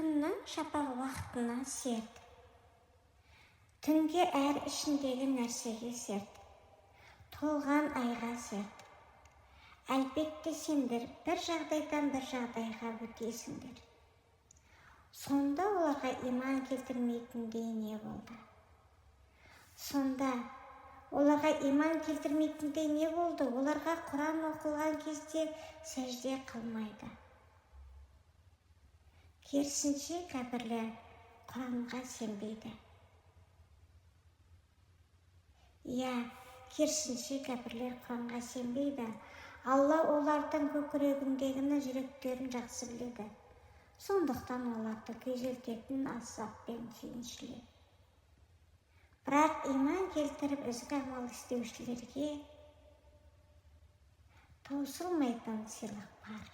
Күннің шапақ уақытына серт. Түнге, әр ішіндегі нәрсеге серт. Толған айға серт. Әлбетте, сендер бір жағдайдан бір жағдайға өтесіңдер. Сонда оларға иман келтірмейтіндей не болды? Сонда оларға иман келтірмейтіндей не болды? Оларға Құран оқылған кезде сәжде қылмайды. Керісінше, кәпірлер Құранға сенбейді. Иә, керісінше, кәпірлер Құранға сенбейді. Алла олардың көкірегіндегіні, жүректерін жақсы біледі. Сондықтан оларды күйзелтетін азаппен сүйіншіле. Бірақ иман келтіріп, ізгі амал істеушілерге таусылмайтын сыйлық бар.